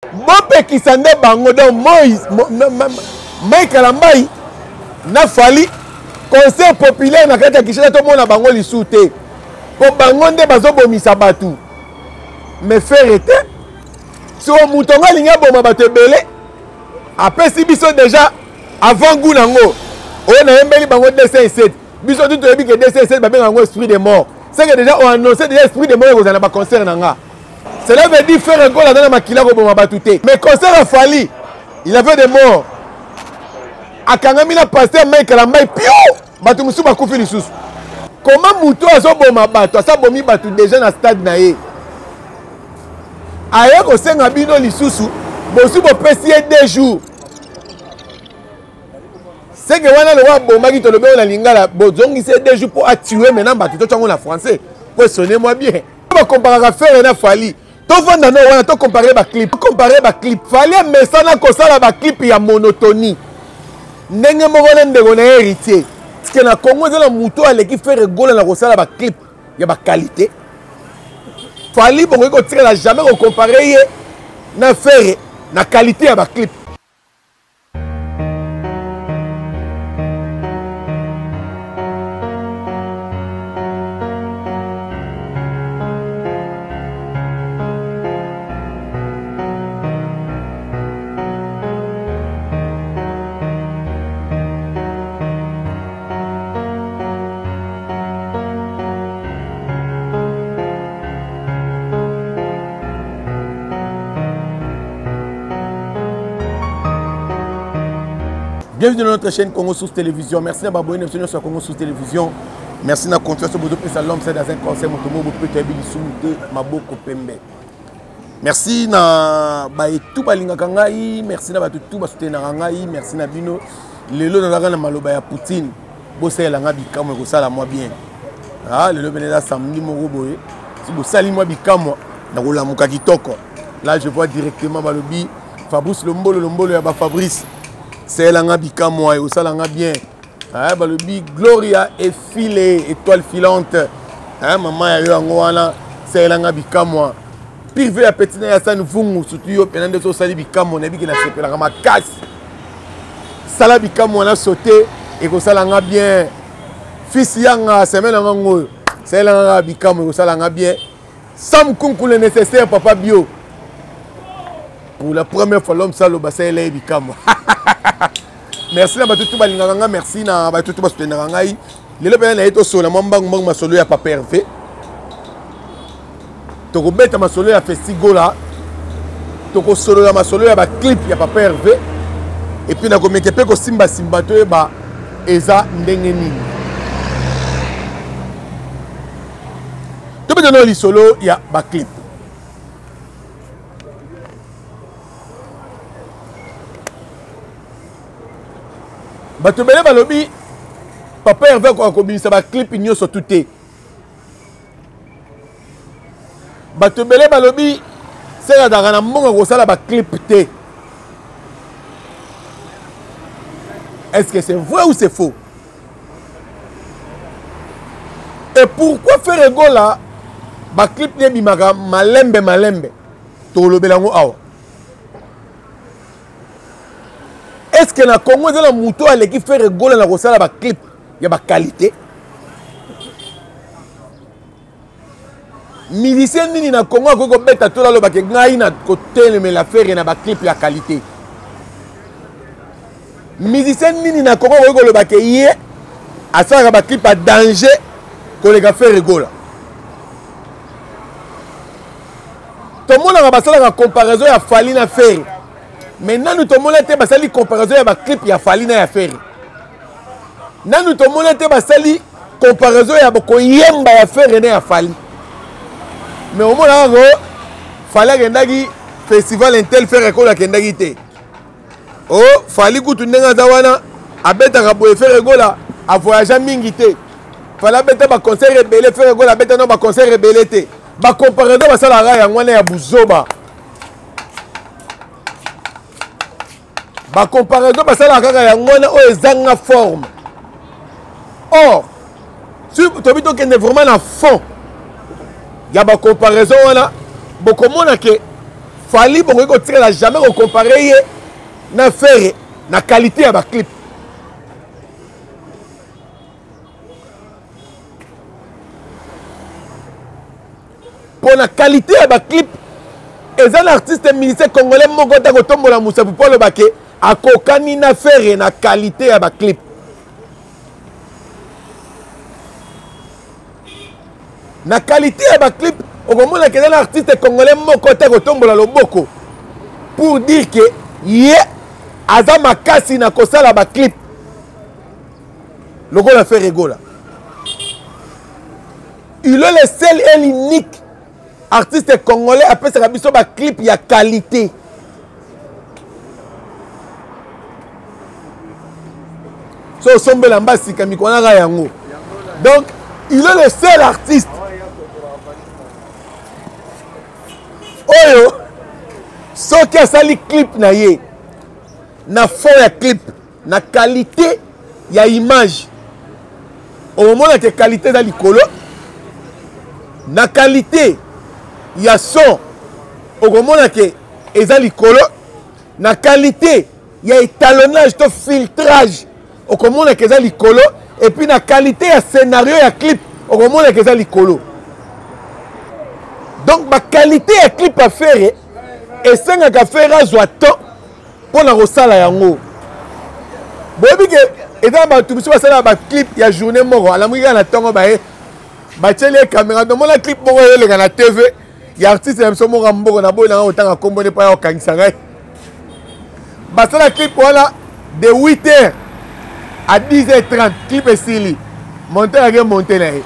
Bopekisa nde bango donc Moïse Mike Kalambayi na Fally concert populaire na kati ya Kinshasa tomona bango lisusu te mpo bango nde bazobomisa bato mais Ferre te. Soko moto yango alingi aboma bato ebele apesi biso déjà avant goût nango oyo nayembeli bango 207 biso tu toyebi ke 207 babenga yango esprit de mort. C'est que déjà on annonce déjà esprit de mort ekozala na baconcert na nga. Cela veut dire Ferre Gola aza na makila koboma bato te. Mais concert ya Fally, il avait des morts. Akangami na pasteur Mike Kalambayi piu bato mosusu bakufi lisusu. Comment moto azoboma bato, asa bomi bato déjà na stade na ye. Aye kosenga bino lisusu, bosi bopesi ye 2 jours. Seke wana lokola abomaki tolobi oyo na lingala, bozongisi ye 2 jours mpo atue maintenant bato, totya yango na français mpo esonne moi bien. Bakomparaka Ferre na Fally, tovanda no wana tokompare baclip, tokompare baclip. Fally amesana kosala baclip ya monotonie ndenge moko na ndeko na ye Héritier. Parce que na Congo eza na moto aleki Ferre Gola na kosala baclip ya baqualité. Fally bokoki kotikala jamais kokompare ye na Ferre na qualité ya baclip. Bienvenue dans notre chaîne Congo Source Télévision. Merci à Baboye, merci à Congo Source Télévision. Merci na confiance au bozo pesa l'homme c'est dans un conseil moto mo peut être lisumu maboko pembe. Merci na ba tout balingaka ngai, merci na bato tout ba soutenaka ngai, merci na bino. Lelo nazalaka na maloba ya Poutine. Bosalela nga bikamwa ekosala mwa bien. Ah lelo pene eza samedi moko boye. Si bosali mwa bikamwa na kolamuka kitoko. Là je vois directement balobi Fabrice Lombolo Lombolo ya ba Fabrice. Salela nga bikamwa ekosala nga bien. Ah balobi Gloria effilée étoile filante. Ah maman ya yo yango wana salela nga bikamwa. Privé ya petit na ya San Vungu surtout yo pena nde osali bikamwa na biki na sepelaka makasi. Sala bikamwa na sauter ekosala nga bien. Fils yanga semaine nga ngoyo. Salela nga bikamwa ekosala nga bien. Sam Kunku le nécessaire papa bio. Pour la première fois l'homme salo basalela ye bikamwa. Merci na bato tout balingaka nga, merci na bato tout basoutenaka ngai. Lelo pena na ye tosola mwa mbangu mbangu masolo ya Papa Hervé. Tokobeta masolo ya Festigola, tokosolola masolo ya ba clip ya Papa Hervé et puis nakomeke mpe kosimba simba toyeba eza ndenge nini. Tobeta na lisolo ya ba clip. Bato ebele balobi Papa Hervé akoka kobimisa ba clip nyonso tu te. Bato ebele balobi Sera azalaka na mbongo ya kosala ba clip te. Est-ce que c'est vrai ou c'est faux? Et pourquoi Ferre Gola ba clip ne bimaka malembe malembe? Tolobela yango awa. Est-ce que na Congo eza na moto aleki Ferre Gola na kosala ba clip ya ba qualité? Musicien nini na Congo akoki kobeta tola alobake ngai na kotelemela Ferre na ba clip ya qualité? Musicien nini na Congo akoki koloba ke ye asalaka ba clip ya danger koleka Ferre Gola? Tomonaka basalaka comparaison ya Fally na Ferre, mais nanu tomona te basali comparaison ya ba clip ya Fally na ya Ferre. Nanu tomona te basali comparaison ya koyemba ya Ferre na ya Fally. Mais omonaka ko Fally akendaki festival intel, Ferre Gola akendaki te. Oh, Fally kutu ndenge aza wana abetaka boye, Ferre Gola a voyagea mingi te. Fally abeta ba concert ebele, Ferre Gola abeta no ba concert ebele te. Ba comparaison basalaka yango wana ya buzoba. Ba comparaison basalaka kaka yango wana oyo ezanga forme. Or, si tobi tokende vraiment na fond ya ba comparaison wana, bokomona ke Fally bokoki kotikala jamais kocompare ye na Ferre na qualité ya baclip. Mpo na qualité ya baclip, eza na artiste musicien congolais moko te akotombola mosapi mpo aloba ke akokani na Ferre na qualité ya baclip. Na qualité ya baclip, okomona ke eza na artiste congolais moko te akotombola loboko pour dire ke ye aza makasi na kosala baclip lokola Ferre Gola. Il est le seul et l'unique artiste congolais apesaka biso baclip ya qualité. So osombela mba sika mikonaka yango. Donc il est le seul artiste oyo soki asali clip na ye, na fond ya clip, na qualité ya image, okomona ke qualité eza likolo, na qualité ya son okomona ke eza likolo, na qualité ya étalonnage to filtrage okomona ke eza likolo, et puis na qualité ya scénario ya clip okomona ke eza likolo. Donc ba qualité ya clip ya Ferre esengaka Ferre azwa temps mpo na kosala yango. Boyebi ke eza na bato biso basalaka baclip ya journée moko, alamuki kaka na ntongo, baye batieli ye caméra. Tomona clip moko eyeleka na TV ya artiste na biso moko ya mboka, na boyi nanga kotanga nkombo nde mpo ya kokangisa ngai. Basala clip wana de 8 heures à 10 heures 30, clip esili, monteur ake monte na ye,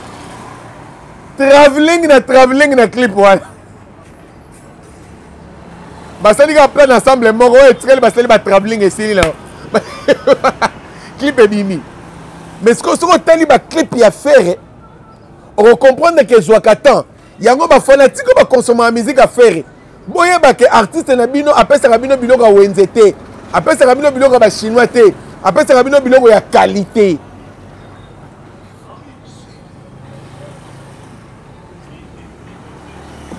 travelling na travelling na clip wana. Basali kaka plan ensemble moko oyo etikali, basali ba travelling, esili na clip ebimi. Mais sikoyo soki otali baclip ya Ferre, okocomprendre ke ezwaka temps yango. Bafanatike oyo bakonsomaka musique ya Ferre, boyeba ke artiste na bino apesaka bino biloko ya wenze te, apesaka bino biloko ya bachinois te, apesaka bino biloko ya qualité.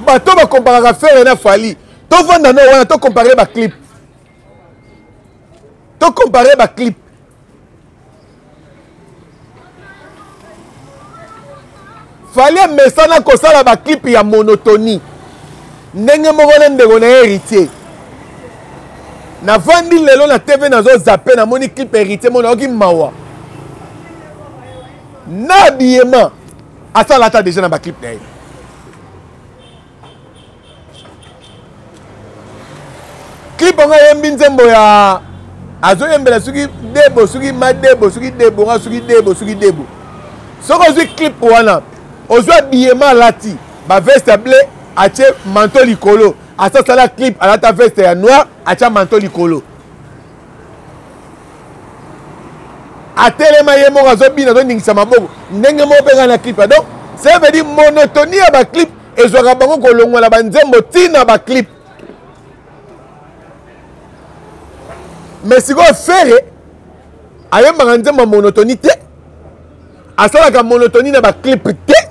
Bato bakomparaka Ferre na Fally, tovanda no wana, tokompare baclip, tokompare baclip. Fally amesana kosala baclip ya monotonie ndenge moko na ndeko na ye Héritier. Navandi lelo na TV, nazozape, namoni clip Héritier mo, nayoki mawa na habillement asala ata déjà na baclip na ye. Clip yango ayembi nzembo ya azoyembela soki debo, soki madebo, soki debora, soki debo, soki debo. Soki ozwi clip wana, ozwi habillement alati baveste ya bleu, atie manteau likolo, asasala clip alata veste ya noir, atia manteau likolo, atelema ye moko azobina, azoningisa maboko ndenge moko mpe ngai na clip. Donc ça veut dire monotonie ya baclip ezwaka bango kolongwa na banzembo ntina baclip. Mais sikoyo Ferre ayembaka nzembo ya monotonie te, asalaka monotonie na baclip te,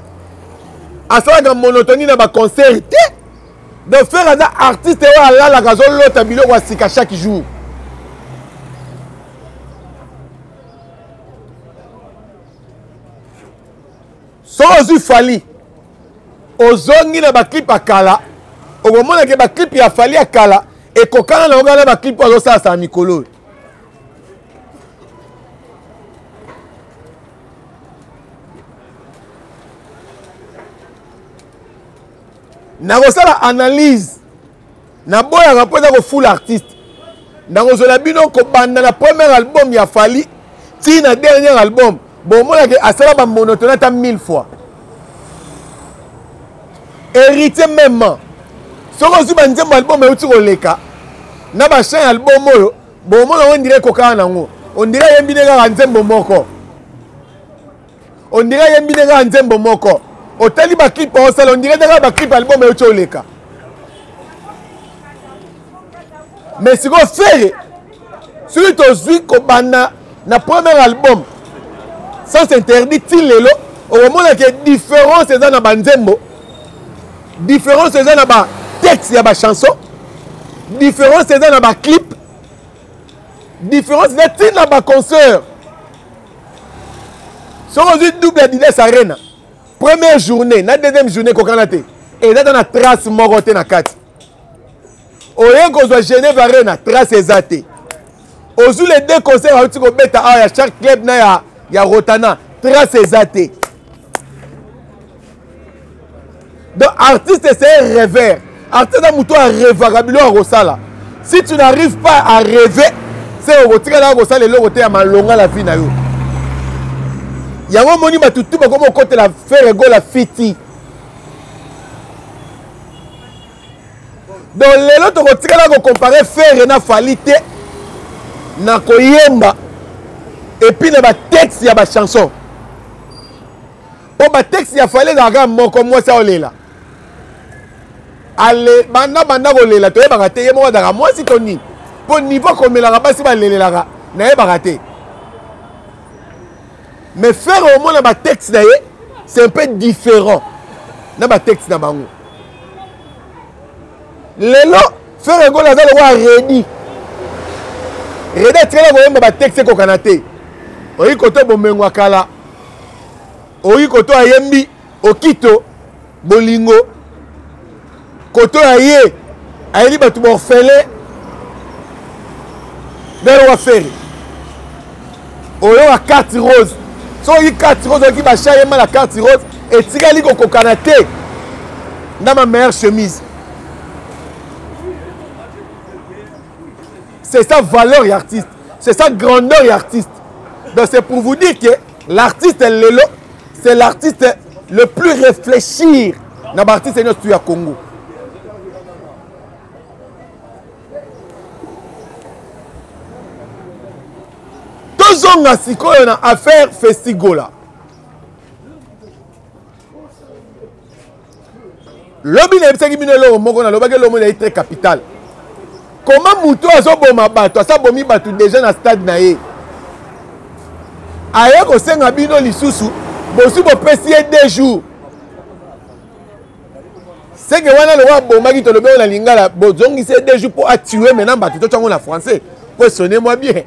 asalaka monotonie na baconcert te. Donc Ferre aza artiste oyo alalaka azolota biloko ya sika chaque jour. Soki ozwi Fally, ozongi na baclip ya kala, okomona ke baclip ya Fally ya kala ekokana na okana na baclip oyo azosalasala mikolo oyo. Nakosala analyse, naboyaka mpo eza kofula artiste. Nakozwela bino kobanda na premier album ya Fally ti na dernier album, bomonake asala bamonotone ata 1000 fois. Héritier même, soki ozwi banzembo album euti koleka na bachain album oyo, bomona ondire ekokaka nango, ondire ayembi nde kaka nzembo moko, ondire ayembi nde kaka nzembo moko. Otali baclip osala, ondire nde kaka baclip album euti oleka. Mais sikoyo Ferre, soki tozwi kobanda na premier album Sens Interdit ti lelo, okomona ke différence eza na banzembo, différence eza na batexte ya bachanson. Différence eza na baclip, différence eza ntina baconcert. Soki ozwi double Adidas Arena, première journée na deuxième journée ekokana te, eza ata na trace moko te na kati. Oye kozwa Genève Arena, trace eza te. Ozwi les deux concerts auti kobeta awa ya Shark Club na ya Rotana, trace eza te. Donc artiste, c'est un rêveur. Artiste aza moto arêvaka biloko ya kosala. Si tu n'arrives pas à rêver, c'est okotikala kosala eloko te ya malonga la vie na yo. Yango omoni bato tu bakoma kokotela Ferre Gola fiti. Donc lelo tokotikala kocompare Ferre na Fally te na koyemba et puis na batexte ya bachanson. Po batexte ya Fally ezalaka moko, mwasi aolela. Ale banda banda kolela toyebaka te ye moko azalaka mwasi to nini. Po niveau akomelaka basi balelelaka nayebaka te. Mais Ferre omona ba texte na ye c'est un peu différent na ba texte na bango. Lelo Ferre Gola aza lokola Redi. Redi atikala koyemba ba texte ekokana te. Oyi koto bomengo ya kala, oyi koto ayembi okito bolingo, koto ya ye ayeli bato baorphelin ndenge wa Ferre. Oyo wa carte rose, soki oyi carte rose oyoki basha yemba na carte rose etikali kokokana te na ma meilleure chemise. C'est sa valeur et artiste, c'est sa grandeur et artiste. Donc c'est pour vous dire que l'artiste lelo, c'est l'artiste le plus réfléchir dans l'artiste nyonso ya Congo. Tozonga sikoyo na affaire Festigola. Lobi nayebisaki bino eloko moko, nalobaki eloko moko ezali très capital. Comment moto azoboma bato, asabomi bato déjà na stade na ye, aye kosenga bino lisusu bozwi bopesi ye 2 jours. Seke wana lokola abomaki, tolobi oyo na lingala, bozongisi ye 2 jours po atue maintenant bato, totya yango na français po esonne moi bien.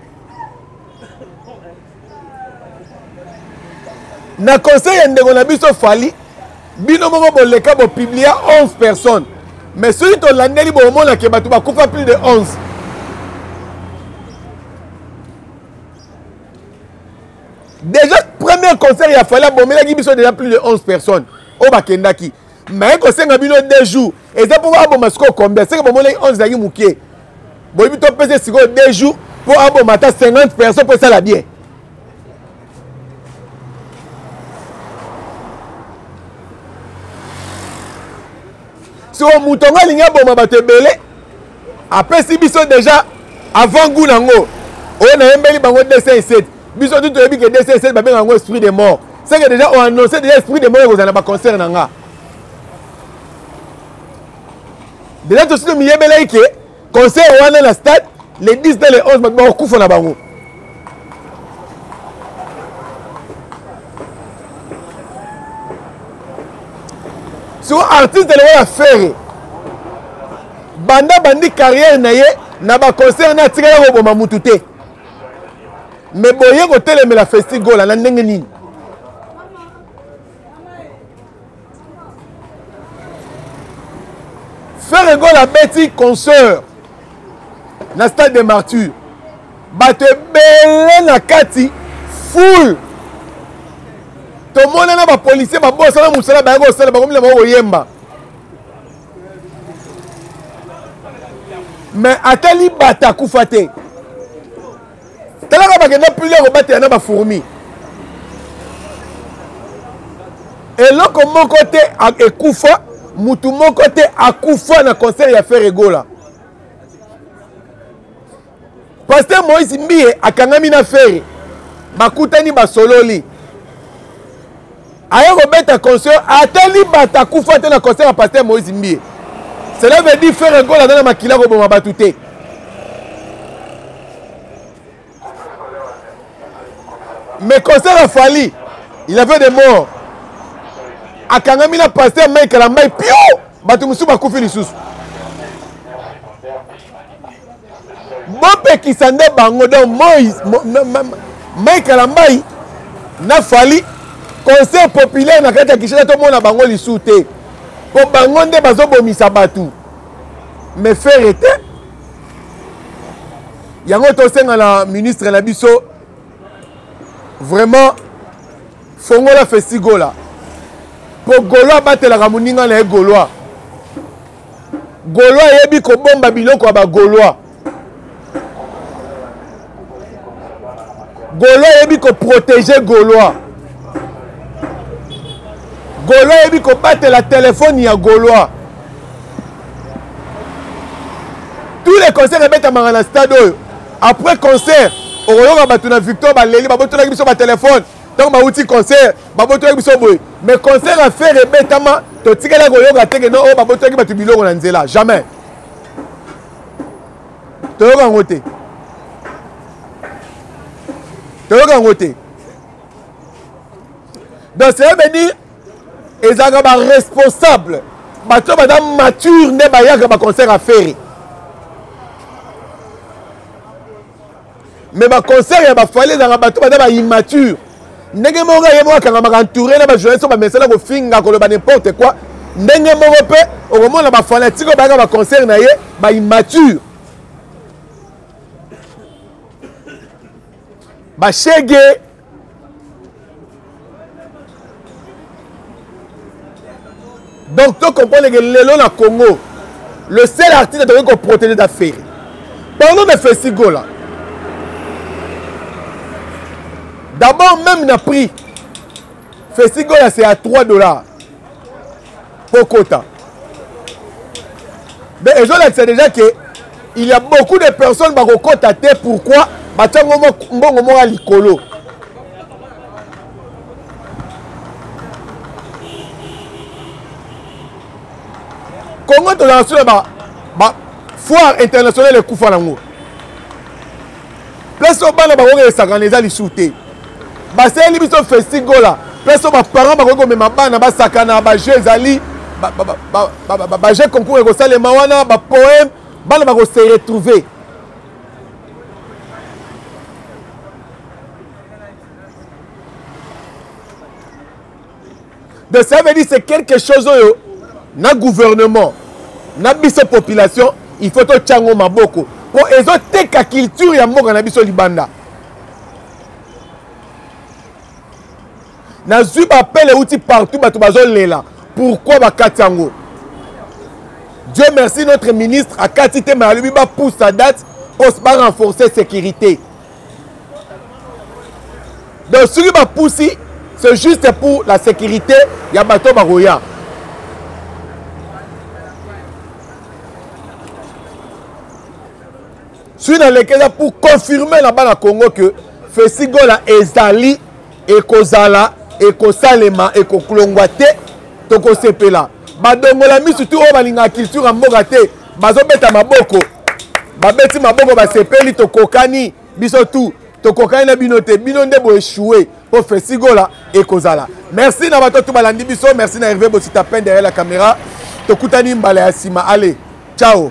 Na conseil ya ndeko na biso Fally, bino moko boleka bopublia 11 personnes, mais soki tolandeli bomona ke bato bakufa plus de 11. Déjà premier concert ya Fally abomelaki biso déjà plus de 11 personnes oyo bakendaki, mais kosenga bino 2 jours eza mpo aboma sikoyo combien? Seke bomonaki 11 ezalaki moke, boyebi topesa sikoyo 2 jours mpo aboma ata 50 personnes mpo esala bien. Sikoyo moto yango alingi aboma bato ebele, apesi biso déjà avant goût nango oyo nayembeli bango 207. Biso tu toyebi ke 207 babenga yango esprit de mort. C'est que déjà on annonce déjà esprit de mort ekozala na baconcert na nga. Déjà tosi tomiyebelaki ke concert wana na stade le 10 na le 11 bato bakokufa na bango. Siko artiste lokola Ferre banda bandi carrière na ye na baconcert na atikala koboma mutu te, mais boye kotelemela Festigola na ndenge nini? Ferre Gola abeti concert na stade de Martyrs, bato ebele na kati, foule. Tomonana bapolisier babosana mosala bayaki kosala, bakomi na bango koyemba. Mais ata libata akufa te. Talaka bakenda plusieurs kobatela na bafourmi. Eloko moko te ekufa, mutu moko te akufa na concert ya Ferre Gola. Pasteur Moïse Mbiye akangami na Ferre, bakutani basololi, aye kobeta concert, ata libata akufa te na concert ya Pasteur Moïse Mbiye. Cela veut dire Ferre Gola aza na makila koboma bato te. Mais concert ya Fally, il avait des morts. Akangami na Pasteur Mike Kalambay, piou, bato mosusu bakufi lisusu. Bopekisa nde bango. Donc Moïse, Mike Kalambayi na Fally, concert populaire na kati ya Kinshasa, tomona bango lisusu te, mpo bango nde bazobomisa bato. Mais Ferre te. Yango tosenga na ministre na biso vraiment, fongola Festigola, mpo Gaulois abatelaka moninga na ye. Gaulois, Gaulois ayebi kobomba biloko ya bagaulois. Gaulois ayebi koprotéger Gaulois. Gaulois ayebi kobatela telefone ya Gaulois. Tous les concerts ebetamaka na stade oyo, après concert okoyoka bato na Victoire baleli: babotolaki biso batelefone ntango bauti concert, babotolaki biso boye. Mais concert ya Ferre ebetama, totikala koyoka te ke no, oyo babotolaki bato biloko na nzela. Jamais toyoka yango te, toyoka yango te. Donc cela veut dire ezalaka baresponsable, bato oyo baza mature nde bayaka baconcert ya Ferre. Mais baconcert ya baFally ezalaka bato baza baimmature. Ndenge moko ye moko akangamaka entouré na bajournaliste oyo bamesana kofinga, koloba n'importe quoi. Ndenge moko mpe okomona bafanatike oyo bayaka baconcert na ye, baimmature, bashege. Donc to comprendre que lelo na Congo, le seul artiste tokoki koprotéger eza Ferre. Pendant de Festigola, d'abord même na prix, Festigola c'est à 3 $ po kota. Mais ezolakisa déjà que il y a beaucoup de personnes bakokota te. Pourquoi? Batiango mbongo moko ya likolo. Congo tozala so na ba foire internationale ekufa nango. Place oyo bana bakoki esakana eza lisusu te. Basaleli biso Festigola, place oyo baparent bakoki komema bana basakana, bajeu ezali, bajeu concours ekosalema wana, bapoème, bana bakose retrouver. Donc ça veut dire c'est quelque chose oyo na gouvernement na biso population, il faut totya yango maboko, mpo ezoteka culture ya mboka na biso libanda. Nazwi baappel euti partout, bato bazolela pourquoi bakati yango. Dieu merci, notre ministre akati te, mais alobi bapusa date mpo barenforcer sécurité. Donc soki bapusi, c'est juste pour la sécurité ya bato bakoya. Soki naleki, eza pour confirmer na bana Congo que Festigola ezali, ekozala, ekosalema, ekoklongwa te. Tokosepela. Badongola misu tu oyo balingaka culture ya mboka te bazobeta maboko, babeti maboko, basepeli. Tokokani biso tu, tokokani na bino te. Bino nde boéchoué, mpo Festigola ekozala. Merci na bato tu balandi biso. Merci na Hervé Bosita Pen derrière la caméra. Tokutani mbala ya nsima. Allez, ciao.